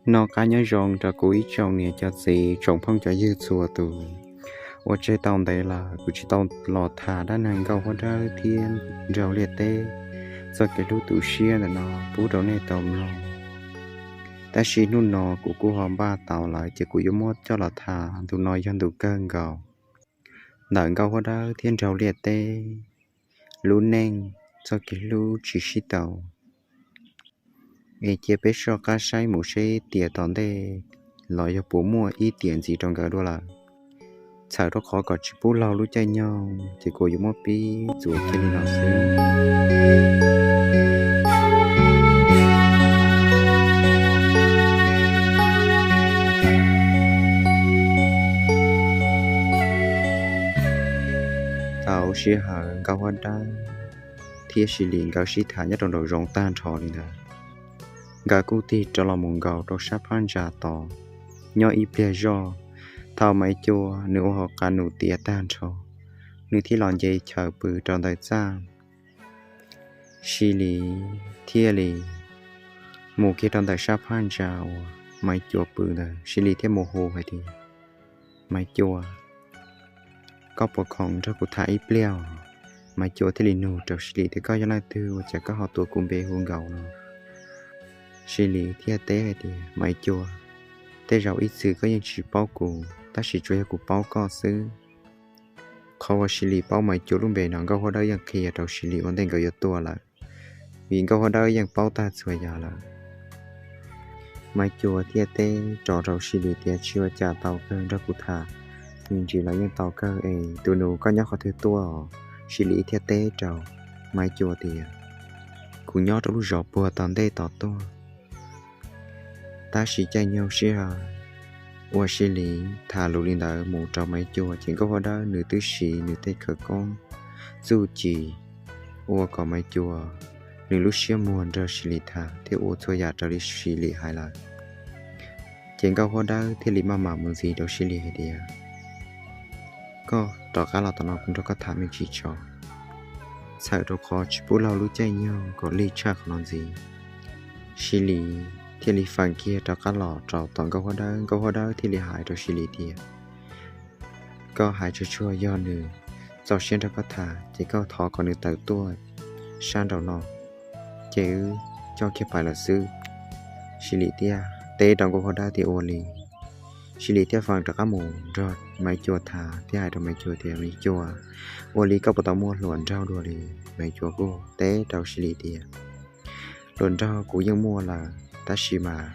Noj qab nyob zoo rau kuv ib tsoom niam cov txiv tsoom phooj cov ywg txhua tus. Ua tseg tau ntev lawm kuv tsis tau los tham dab neeg Nkauj Huab Dawb thiab Nraug Liaj Teb txoj kev hlub tu siab ntawm no pub rau nej tau mloog. Tab sis hnub no kuv kuj ho npaj tau lawm ces kuv yuav muab coj los tham. Ntu no yog ntu kawg nkaus ntawm Nkauj Huab Dawb thiab Nraug Liaj Teb lub neej txoj kev hlub tsis sib tau. Es cia peb soj qab saib mus seb tiam tom ntej los yog puas muaj ib tiam ntxiv rau nkawd dua lawm. Txhawm rau qhov kom tsis pub laug lub caij nyoog ces kuv yuav muab pib txuas kiag li no xwb. Tau sij hawm Nkauj Huab Dawb thiab Sis Lis nkawd sib tham nyob rau nraum zoov tag nrho li ntawd, nkawd kuj tig rov los mus nkaum rau sab phab ntsa tod. Nyob ib pliag zoj, thaum Maiv Cua nws ua hauv qab num tiav tag nrho, nws thiaj los nce chaw pw rau ntawm txaj. Sis Lis thiaj li mus kiag rau ntawm sab phab ntsa uas Maiv Cua pw ntawd, Sis Lis thiaj mus hu hais tias, Maiv Cua, koj puas khoom nrog kuv tham ib pliag? Maiv Cua thiaj li nug rau Sis Lis tias, koj yog leej twg ua cas koj ho tuav kuv npe hu nkaus no? Sis Lis thiaj teb hais tias, Maiv Cua, tej zaum ib txwm koj yeej tsis paub kuv, tab sis tsuas yog kuv paub koj xwb. Qhov uas Sis Lis paub Maiv Cua lub npe no Nkauj Huab Dawb yeej qhia rau Sis Lis ua ntej nkawd yuav tuaj lawm, vim Nkauj Huab Dawb yeej paub tag txhua yam lawm. Maiv Cua thiaj teb rov rau Sis Lis tias, tsis ua cas, tau kawg, nrog kuv tham me ntsis los yeej tau kawg es tus nus koj nyob qhov twg tuaj? Sis Lis thiaj teb rau Maiv Cua tias, kuv nyob rau lub zos puag tom ntej tom tuaj. Tab sis caij nyoog sij hawm uas Sis Lis tham lus li ntawd mus rau Maiv Cua ces Nkauj Huab Dawb nws twb siv nws tej khawv koob txuj ci ua kom Maiv Cua nws lub siab muag nrog Sis Lis tham thiab ua txhua yam raws li Sis Lis hais lawm. Ces Nkauj Huab Dawb thiaj li maj mam mus ntxiv rau Sis Lis hais tias, koj rov qab los tom no kuv nrog koj tham me ntsis tso. Txhawm rau qhov tsis pub laug lub caij nyoog kom lig tshaj qhov no ntxiv, Sis Lis thiaj li feem kiag rov qab los rau tom Nkauj Huab Dawb. Nkauj Huab Dawb thiaj li hais rau Sis Lis tias, koj hais tsuag tsuag yog nws txaus siab nrog koj tham ces koj thov kom nws tawm tuaj sab nraum no, ces wb coj kiag pais lawm xwb. Sis Lis thiaj teb rau Nkauj Huab Dawb tias ua li. Sis Lis thiaj feem rov qab mus nrog Maiv Cua tham thiab hais rau Maiv Cua tias, Maiv Cua, ua li koj puas tau muaj hluas nraug dua li? Maiv Cua kuj teb rau Sis Lis tias, hluas nraug kuv yeej muaj lawm tab sis mas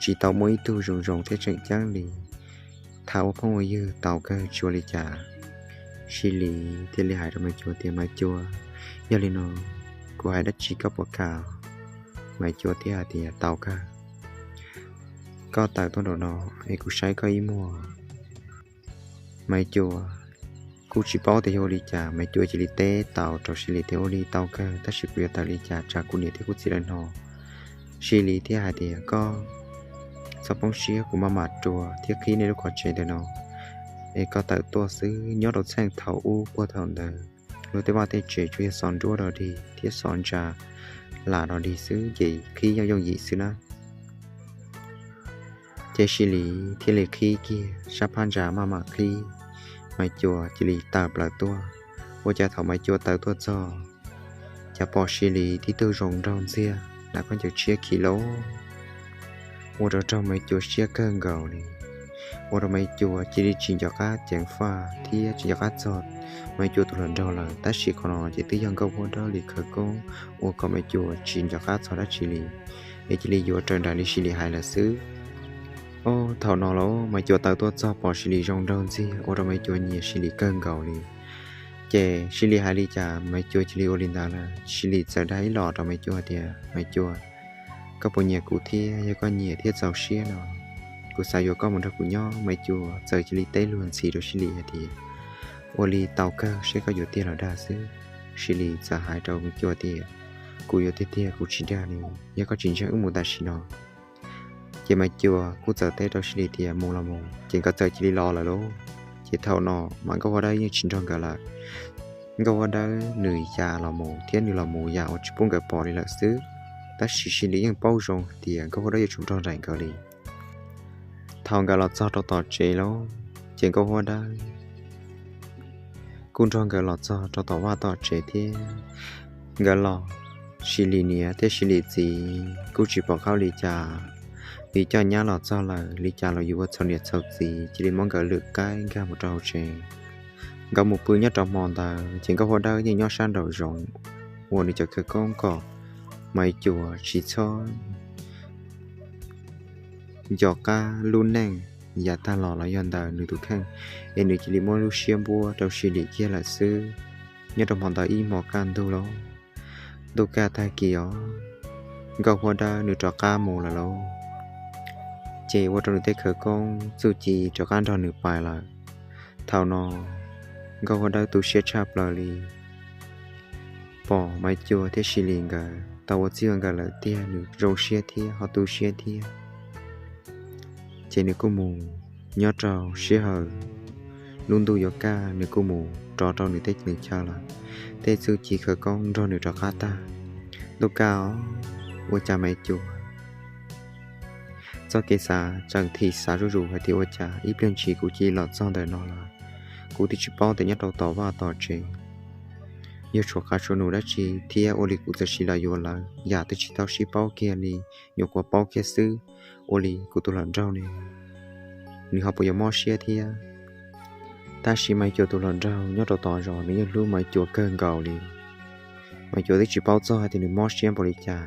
tsis tau muaj ib tug zoo zoo thiab tseem ceeb li. Tham ua phooj ua ywg tau kawg tsis ua li cas. Sis Lis thiaj li hais rau Maiv Cua tias, Maiv Cua, yog li no kuv hais dab tsi koj puas kam? Maiv Cua thiaj hais tias, tau kawg, koj tawm tuaj nraum no es kuv saib koj ib muag. Maiv Cua kuj tsis paub tias yog ua li cas, Maiv Cua cia li teb tau rau Sis Lis tias, ua li tau kawg, tab sis kuv yuav tawm li cas tsam kuv niam thiab kuv txiv lawv hnov? Sis Lis thiaj hais tias, koj txhob poob siab, kuv maj mam rua thiab qhib nej lub qhov tsev ntawm no es koj tawm tuaj xwb. Nyob rau txheej thaum ub puag thaum ntawd, luag tej vaj tej tsev tsuas yog xov nruab dog dig thiab xov ntsa lam dog dig xwb ces qhib yooj yooj yim xwb na. Ces Sis Lis thiaj li qhib kiag sab phab ntsa maj mam qhib, Maiv Cua cia li tawm plaws tuaj. Ua cas thaum Maiv Cua tawm tuaj txog, cas pom Sis Lis tib tug zoo nraug ntxiag, hnav khaub ncaws tshiab khiv lauj, ua rau raug Maiv Cua siab kawg nkaus li. Ua rau Maiv Cua cia li tsis nco qab ceev faj thiab tsis nco qab txog Maiv Cua tus hluas nraug lawm. Tab sis qhov no ces twb yog Nkauj Huab Dawb li khawv koob ua kom Maiv Cua tsis nco qab txog dab tsi li, es cia li yuav raws nraim li Sis Lis hais lawm xwb. Ov, thaum no los Maiv Cua tawm tuaj txog pom Sis Lis zoo nraug ntxiag ua rau Maiv Cua nyiam Sis Lis kawg nkaus li. Ces Sis Lis hais li cas Maiv Cua cia li ua li ntawd lawm. Sis Lis txawm dag ib los rau Maiv Cua tias, Maiv Cua, koj puas nyiam kuv thiab? Yog koj nyiam thiab txaus siab no, kuv xav yuav koj mus nrog kuv nyob. Maiv Cua txawm cia li teb luag ntxhi rau Sis Lis hais tias, ua li tau kawg, seb koj yuav tiag los dag xwb. Sis Lis txawm hais rau Maiv Cua tias, kuv yuav tiag tiag, kuv tsis dag li, yog koj tsis ntseeg wb mus tam sim no. Ces Maiv Cua kuj txawm teb rau Sis Lis tias, mus los mus. Ces nkawd txawm cia li los lawm lauj. Ces thaum no mas Nkauj Huab Dawb yeej tsis nrog nkawd lawm. Nkauj Huab Dawb nws ya los mus thiab nws los mus yam uas tsis pub nkawd pom li lawm xwb. tab sis Sis Lis yeej paub zoo tias Nkauj Huab Dawb yuav tsum nrog nraim nkawd li. Thaum nkawd los txog rau tom tsev lawm, ces Nkauj Huab Dawb kuj nrog nkawd los txog rau tom vaj tom tsev thiab. Nkawd los, Sis Lis niam thiab Sis Lis txiv kuj tsis pom qab li cas, vim coj nyab los txog lawm li cas los yus ua txhaum niam txhaum txiv, cia li muab nkawd lwm qaib nkag mus rau hauv tsev. Nkawd mus pw nyob rau hmo ntawd ces Nkauj Huab Dawb yeej nyob sab nraum zoov ua nws cov khawv koob kom Maiv Cuam tsis txhob nco qab lub neej yav tag los los yog ntawm nws tus kheej, es nws cia li muab lub siab npuab rau Sis Lis kiag lawm xwb. Nyob rau hmo ntawd ib hmos kaj ntug lawm, ntuj kaj tag kis os, Nkauj Huab Dawb nws rov qab mus lawm lauj. Ces ua rau nws tej khawv koob txuj ci rov qab nrog nws pais lawm. Thaum no Nkauj Huab Dawb tu siab tshaj plaws li, pom Maiv Cuam thiab Sis Lis nkawd tau ua txij ua nkawm lawm tiag, nws zoo siab thiab ho tu siab thiab. Ces nws kuj mus, nyob rau sij hawm lub ntuj yuav kaj, nws kuj mus rov rau nws teb nws chaw lawm. Tej txuj ci khawv koob nrog nws rov qab tag. Ntuj kaj os, ua cas Maiv Cuam txoj kev xav tseem thim xav zuj zus hais tias ua cas ib pliag ntsis kuv cia li los txog ntawm no lawm, kuv twb tsis paub tias nyob rau tom vaj tom tsev yog tshuav qav tshuav num dab tsi thiab ua li kuv txawm sim los yuav lawv yam twb tsis tau sib paub kiag li, nyuam qhuav paub kiag xwb, ua li kuv tus hluas nraug ne, nws ho puas yuav mob siab thiab. Tab sis Maiv Cuam tus hluas nraug nyob rau tom zos nws yeej hlub Maiv Cuam kawg nkaus li. Maiv Cuam twb tsis paub txog hais tias nws mob siab npaum li cas.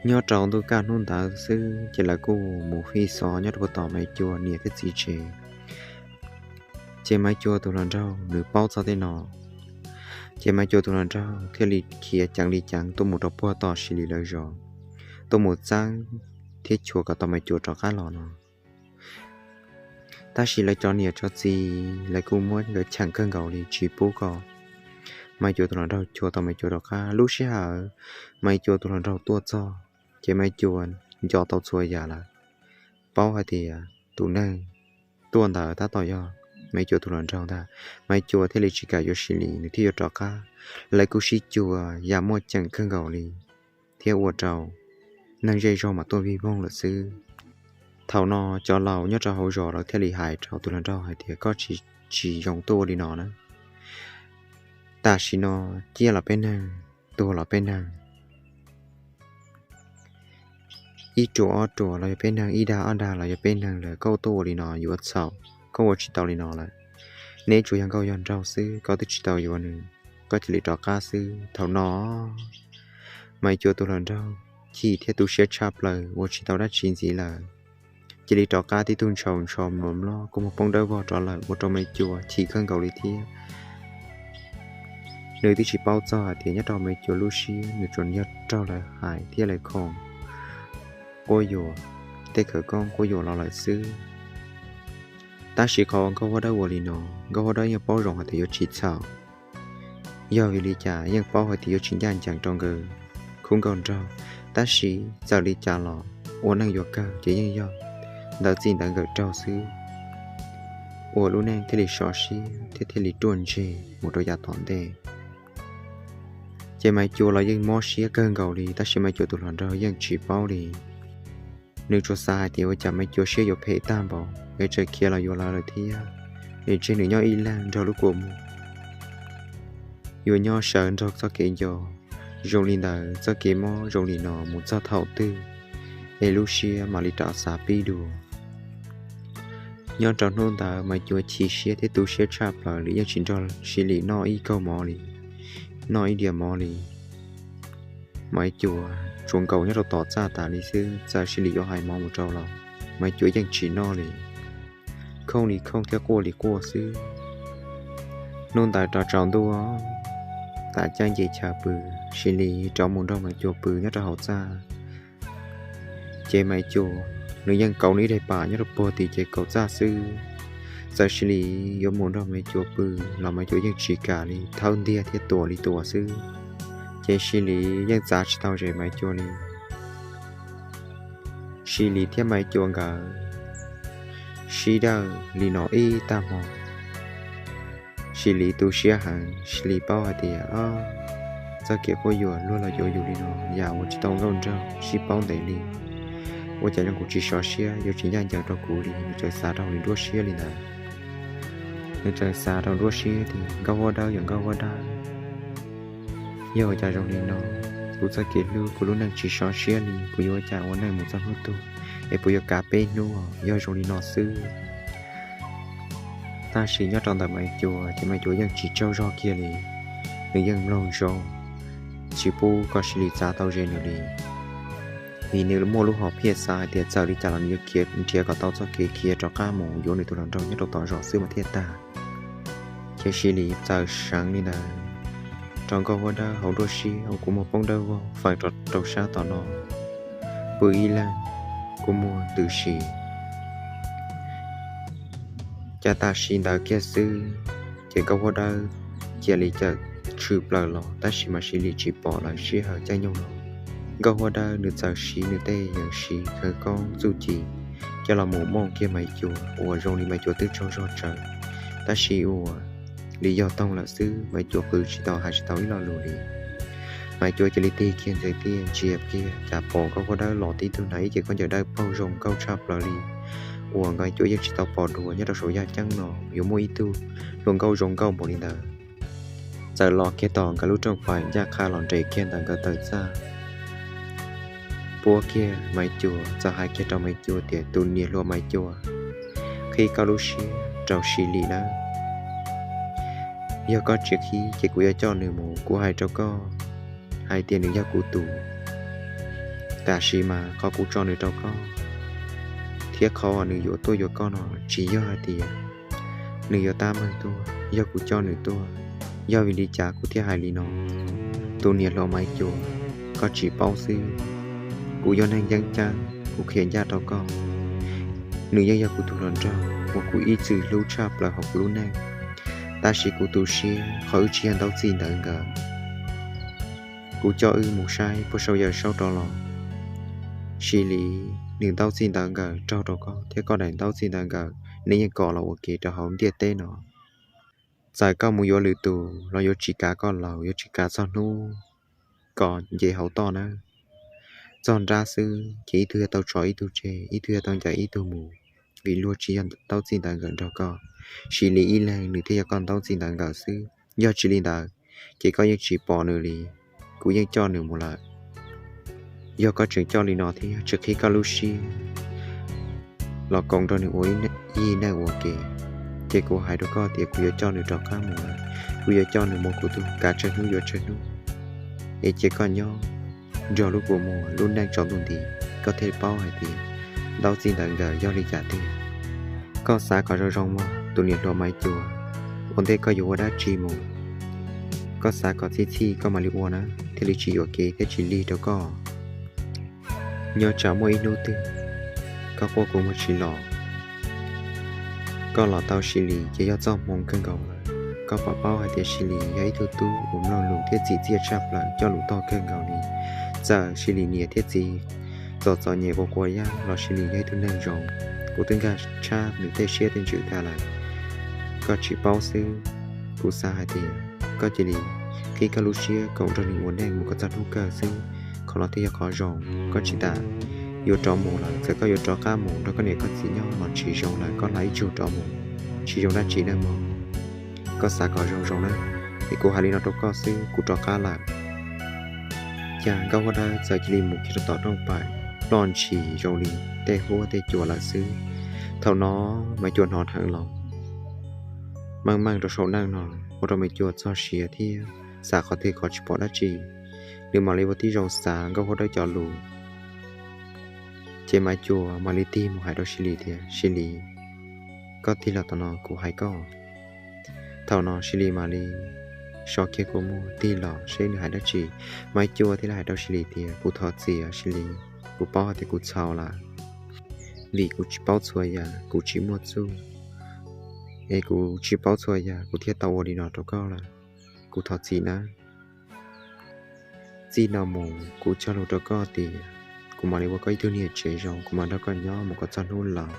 Nyob rau ntuj kaj hnub ntawd xwb ces lawv kuj mus fij xov nyob rau puag tom Maiv Cuam niam thiab txiv tsev. Ces Maiv Cuam tus hluas nraug nws paub txog tej no, ces Maiv Cuam tus hluas nraug thiaj li khiav ceev li ceev tuaj mus rau puag tom Sis Lis lawv zos, tuaj mus txeeb thiab chua kom tau Maiv Cuam rov qab los no. Tab sis lawv cov niam cov txiv lawv kuj muab nkawd cheem kawg nkaus li tsis pub kom Maiv Cuam tus hluas nraug chua tau Maiv Cuam rov qab. Lub sij hawm Maiv Cuam tus hluas nraug tuaj txog ces Maiv Cuam nco tau txhua yam lawm, paub hais tias tus neeg tuaj ntawd tab tom yog Maiv Cuam tus hluas nraug ntag. Maiv Cuam thiaj li tsis kam yuav Sis Lis, nws thiaj yuav rov qab. Lawv kuj sib cuag yam muaj ceem kawg nkaus li thiab ua rau neeg zej zog mas tuaj vij voog lawm xwb. Thaum no cov laus nyob rau hauv zos lawv thiaj li hais rau tus hluas nraug hais tias koj tsis, tsis zoo tuaj ua li no na. Tam sim no ciaj los peb neeg, tuag los peb neeg, ib ruam ob ruam los yog peb neeg, ib dag ob dag los yog peb neeg lawm, koj tuaj ua li no yuav txhaum, koj ua tsis tau li no lawm. Neb tsuas yog nkauj yog nraug xwb, koj twb tsis tau yuav nws, koj cia li rov qab xwb. Thaum no Maiv Cuam tus hluas nraug chim thiab tu siab tshaj plaws ua tsis tau dab tsi ntxiv lawm, cia li rov qab tib tug ntshaus ntsho mluas mlob kua muag poob dawb vog rov lawm ua rau Maiv Cuam chim kawg nkaus li thiab. Nws twb tsis paub txog hais tias nyob rau Maiv Cuam lub siab nws tsuas yog raug lawv hais thiab lawv khoom quab yuam, tej khawv koob quab yuam los lawm xwb. Tab sis qhov uas Nkauj Huab Dawb ua li no, Nkauj Huab Dawb yeej paub zoo hais tias yuav tsis txhaum. Yog vim li cas yeej paub hais tias yuav tsis ncaj ncees rau nkawd khub nkauj nraug, tab sis txawm li cas los ua neej yuav kawg ces yeej yog ntawd txij ntawd nkawd raug xwb, ua lub neej thiaj li sov siab thiab thiaj li ruaj ntseg mus rau yav tom ntej. Ces Maiv Cuam los yeej mob siab kawg nkaus li, tab sis Maiv Cuam tus hluas nraug yeej tsis paub li. Nws tsuas xav hais tias ua cas Maiv Cuam siab yuav phem tag npaum es tseem khiav los yuav lawv lawm thiab, es tseg nws nyob ib leeg nrog lub kua muag, yuav nyob sawv nrog txoj kev nco zoo li ntawd, txoj kev mob zoo li no mus txog thaum twg es lub siab mam li rov xav pib dua. Nyob rau hnub ntawd Maiv Cuam chim siab thiab tu siab tshaj plaws li, yeej tsis nrog Sis Lis noj ib kaug mov li, noj ib diav mov li. Maiv Cuam tsuas nkaum nyob rau tom txaj tas li xwb, txawm Sis Lis yuav hais mov mus rau los Maiv Cuam yeej tsis noj li, khooj li khooj thiab quaj li quaj xwb. Hnub ntawd rov tsaus ntuj, tav caij nce chaw pw, Sis Lis rov mus nrog Maiv Cuam pw nyob rau hauv txaj. Ces Maiv Cuam nws yeej kauv nws ib daim pam nyob rau puag tim ces kaum txaj xwb. Txawm Sis Lis yuav mus nrog Maiv Cuam pw los Maiv Cuam yeej tsis kam li, thawb ntiag thiab tuam li tuam xwb. Ces Sis Lis yeej txav tsis tau ze Maiv Cuam li. Sis Lis thiab Maiv Cuam nkawd sib dawj li no ib tag hmo. Sis Lis tu siab heev, Sis Lis paub hais tias txoj kev quab yuam luag los yuav yus li no, yam uas tsis tau nkauj nraug sib paub ntev li, ua cas zoo kuv tsis sov siab, yuav tsis ncaj ncees rau kuv li. Nws txawm xav rau hauv nws nruab siab li ntawd. Nws txawm xav rau nruab siab tias, Nkauj Huab Dawb, yog Nkauj Huab Dawb, yog ua cas zoo li no? Kuv txoj kev hlub, kuv lub neej tsis sov siab li, kuv yuav ua cas ua neej mus txog hnub tuag, es puas yuav kav peb hnub yog zoo li no xwb? Tab sis nyob rau ntawm Maiv Cuam ces Maiv Cuam yeej tsis tsaug zog kiag li. Nws yeej mloog zoo, tsis pub kom Sis Lis txav tau ze nws li, vim nws muaj lub hom phiaj xav hais tias txawm li cas los nws yuav khiav nrhiav kom tau txoj kev khiav rov qab mus yuav nws tus hluas nraug nyob rau tom zos xwb mas thiaj tag. Ces Sis Lis txawm seev li ntawd rau Nkauj Huab Dawb hauv nruab siab uas kua muag poob dawb vog feem rau sab tom no, pw ib leeg, kua muag ntws si. Cas tam sim ntawd kiag xwb, ces Nkauj Huab Dawb cia li cawm tshwm plaws los, tab sis mas Sis Lis tsis pom lawm. Sij hawm caij nyoog no, Nkauj Huab Dawb nws txawm siv nws tej yam siv khawv koob txuj ci coj los mus mooj kiag Maiv Cuam uas zoo li Maiv Cuam twb tsaug zog tsawv, tab sis ua li yog toog lawm xwb, Maiv Cuam qw tsis tau hais tsis tau ib lo lus li. Maiv Cuam cia li tig kiag ntxeev tiaj ntsia kiag cas pom Nkauj Huab Dawb los tib tug hnav ib ce khaub ncaws dawb paug zoo nkauj tshaj plaws li uas Maiv Cuam yeej tsis tau pom dua nyob rau saum yaj ceeb no yuav muaj ib tug hluas nkauj zoo nkauj npaum li ntawd. Txawm los kiag tom nkawd lub rooj pais ncaj qha los nres kiag ntawm nkawd taw txaj, puab kiag Maiv Cuam, txawm hais kiag rau Maiv Cuam tias, Tus niam hluas Maiv Cuam, qhib koj lub siab rau Sis Lis nawb. Yog koj tsis qhib ces kuv yuav coj nws mus. Kuv hais rau koj hais tias nws yog kuv tus, tab sis mas qhov kuv tso nws rau koj thiab qhov uas nws yuav tuaj yuav koj no tsis yog hais tias nws yuav tab meeg tuaj, yog kuv coj nws tuaj. Yog vim li cas kuv thiaj hais li no? Tus niam hluas Maiv Cuam, koj tsis paub xwb, kuv yog neeg yeeb ceeb, kuv qhia ncaj rau koj, nws yeej yog kuv tus hluas nraug uas kuv ib txwm hlub tshaj plaws hauv kuv lub neej. Tab sis kuv tu siab qhov wb tsis yog ntaub txij ntawv nkawd. Kuv coj wb mus saib puag saum yawm saub rov los, Sis Lis nws ntaub txij ntawv nkawd raug rau koj thiab koj daim ntaub txij ntawv nkawd, neb yeej kos los ua ke rau hauv ntiaj teb no. Txawm koj mus yuav lwm tus los yuav tsis kav koj laus, yuav tsis kav txog hnub koj nce hauv toj nawb. Txog nrab xwb ces ib tug yuav tau tso ib tug tseg, ib tug yuav tau ncaim ib tug mus, vim luag tsis yog ntaub txij ntawv nkawd nrog koj. Sis Lis ib leeg nws thiaj yog koj ntaub txij ntawv nkawd xwb, yog tsis li ntawd ces koj yeej tsis pom nws li. Kuv yeej coj nws mus lawm. Yog koj tseem coj li no thiab tsis qhib koj lub siab los koom nrog nws ua ib neej ua ke, ces kuv hais rau koj tias kuv yuav coj nws rov qab mus lawm. Kuv yuav coj nws mus kuv tus, kav tsawg hnub yuav tsawg hnub, es cia koj nyob nrog lub kua muag lub neej tsaus ntuj nti, koj thiaj paub hais tias ntaub txij ntawv nkawd yog li cas tiag. Koj xav kom zoo zoo mog tus niam hluas Maiv Cuam, ua ntej koj yuav ua dab tsi mus, koj xav kom txhij txhij koj mam li ua na, thiaj li tsis yuam kev thiab tsis lig rau koj. Nyob tsam muaj ib hnub twg koj quaj kua muag tsis los, koj los tau Sis Lis ces yog txoj hmoo kawg nkaus lawm. Koj pom paub hais tias Sis Lis yog ib tug tub uas mloog lus thiab txim txiaj tshaj plaws, coj lus tog kawg nkaus li. Txawm Sis Lis niam thiab txiv txom txom nyem quas quas yaj los Sis Lis yog ib tug neeg zoo. Kuv twb nkag tshab nws tej siab tej ntsws tag lawm. Koj tsis paub xwb, kuv xav hais tias koj cia li qhib koj lub siab koom nrog nws ua neej mus kom txog hnub kawg xwb, qhov no thiaj yog qhov zoo. Koj tsis tas yuav rov mus lawm, txawm koj yuav rov qab mus nrog koj niam koj txiv nyob los tsis zoo lawm, koj hla ib tsug rov mus tsis zoo dab tsi nawb mog. Koj xav kom zoo zoo na, es kuv hais li no rau koj xwb, kuv rov qab lawm. Cas Nkauj Huab Dawb txawm cia li mus kiag rau tom rooj pais, ploj ntshis zoo li tej huab tej cua lawm xwb. Thaum no Maiv Cuam hnov dheev los, meej meej rau saum neej no ua rau Maiv Cuam txog siav thiab xav qhov twg qhov tsis pom dab tsi. Nws mam li ua tib zoo xav Nkauj Huab Dawb cov lus, ces Maiv Cuam mam li tig mus hais rau Sis Lis tias, Sis Lis, koj tig los tom no kuv hais koj. Thaum no Sis Lis mam li so kiag kua muag tig los seb nws hais dab tsi. Maiv Cuam thiaj li hais rau Sis Lis tias, Kuv thov txim Sis Lis, kuv paub hais tias kuv txhaum lawm, vim kuv tsis paub txhua yam, kuv tsis muaj txuj, es kuv tsis paub txhua yam kuv thiaj tau ua li no rau koj lawm. Kuv thov txim nawb. Txij no mus kuv cog lus rau koj tias kuv mam li ua koj ib tug niam tsev zoo, kuv mam nrog koj nyob mus kom txog hnub laus,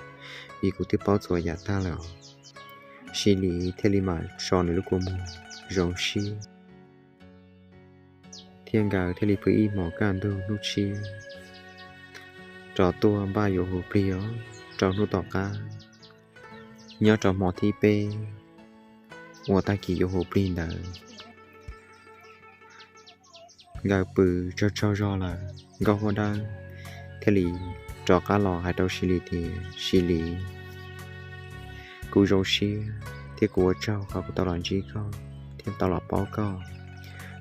vim kuv twb paub txhua yam tag lawm. Sis Lis thiaj li mam so nws lub kua muag zoo sib thiab nkawd thiaj li pw ib hmos kaj ntug hnub tshiab rov tuaj npaj yuav hu plig os rau hnub tom qab. Nyob rau hmo thib peb uas tag kis yuav hu plig ntawd, nkawd pw tsaug tsaug zog lawm, Nkauj Huab Dawb thiaj li rov qab los hais rau Sis Lis tias, Sis Lis, kuv zoo siab thiab kuv ua tsaug qhov kuv tau los ntsib koj thiab tau los paub koj.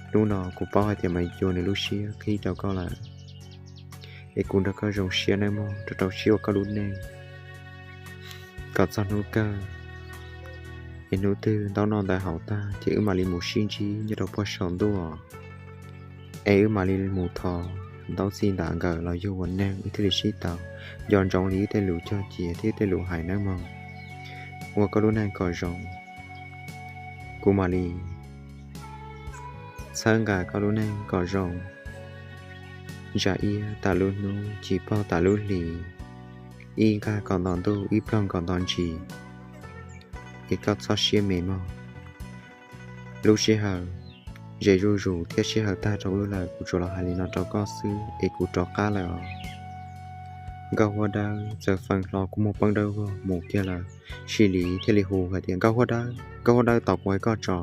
Hnub no kuv paub hais tias Maiv Cuas nws lub siab qhib rau koj lawm, es kuv nrog koj zoo siab nawb mog, rau rau siab ua koj lub neej kom txog hnub kawg, es hnub twg ntaub noj ntawv haus tag ces wb mam li mus sib ntsib nyob rau puag saum ntuj, es wb mam li mus thov ntaub txij ntav nkawd los yug ua neeg wb thiaj li sib tau. Nco ntsoov li wb tej lus cog cia thiab wb tej lus hais nawb mog. Ua koj lub neej kom zoo, kuv mam li txhawb nqa koj lub neej kom zoo, ntsa iab tas lub hnub, ci pog tas lub hlis, ib nqag kom nto ntuj, ib ploog kom nto ntsis, es koj txhob siab me mog. Lub sij hawm ze zuj zus thiab sij hawm tag rau wb lawm, kuv tsuas los hais li no rau koj xwb es kuv rov qab lawm os. Nkauj Huab Dawb txawm feeb hlo kua muag poob dawb vog mus kiag lawm. Sis Lis thiaj li hu hais tias, Nkauj Huab Dawb, Nkauj Huab Dawb, tos kuv hais koj tso.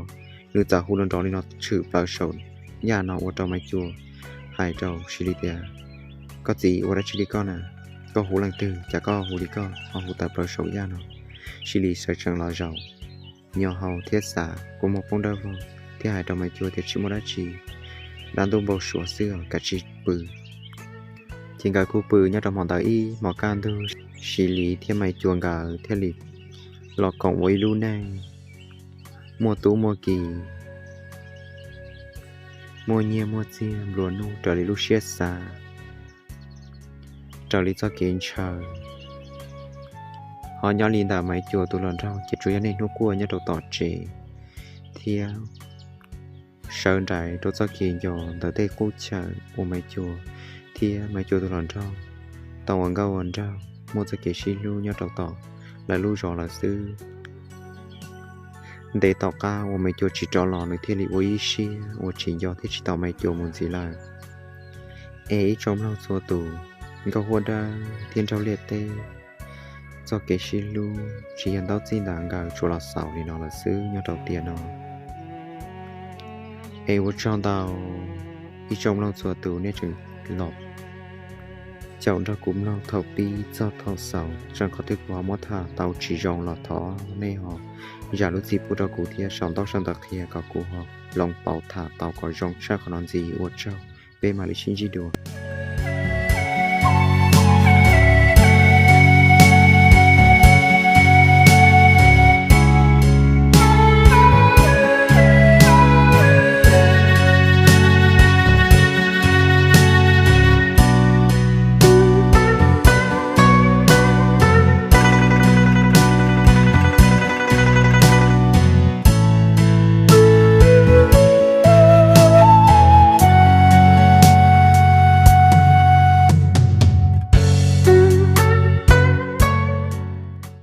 Nws txawm hu nrov nrov li no tshwm plaws saum yaj no ua rau Maiv Cuas hais rau Sis Lis tias, Koj txiv, ua dab tsi li koj na? Koj hu leej twg cas koj hu li koj ho hu tawm plaws saum yaj no? Sis Lis sawv tsees los zaum, nyo hau thiab xav kua muag poob dawb vog thiab hais rau Maiv Cuas tias, Tsis muaj dab tsi, dab ntuj npau suav xwb os, kav tsij pw. Ces nkawd kuj pw nyob rau hmo ntawd ib hmos kaj ntug, Sis Lis thiab Maiv Cuas nkawd thiaj li los koom ua ib lub neej muaj tub muaj ki, muaj nyiaj muaj txiag nplua nuj raws li lub siab xav, raws li txoj kev ntshaw. Ho nyob li ntawm Maiv Cuas tus hluas nraug ces tsuas yog niaj hnub quaj nyob rau tom tsev thiab sawv nraim rau txoj kev nco ntawm tej qub chaw uas Maiv Cuas thiab Maiv Cuas tus hluas nraug tau ua nkauj ua nraug muaj txoj kev sib hlub nyob rau tom lawv lub zos lawm xwb. Ntev tom qab uas Maiv Cuas tsis rov los, nws thiaj li ua ib siab uas tsis nco thiab tsis tau Maiv Cuas mus ntxiv lawm. Es ib tsoom mloog txhua tus, Nkauj Huab Dawb thiab Nraug Liaj Teb txoj kev sib hlub tsis yog ntaub txij ntav nkawd tsuas los xaus li no lawm xwb nyob rau tiam no. Es ua tsaug ntau ib tsoom mloog txhua tus nej tseem los caum nrog kuv mloog thaum pib txog thaum xaus, tseem qhov twg kuv ho muab tham tau tsis zoo los thov nej ho zam lub txim pub rau kuv thiab sau ntaub sau ntawv qhia kom kuv ho hloov pauv tham tau kom zoo tshaj qhov no ntxiv. Ua tsaug, peb mam li sib ntsib dua.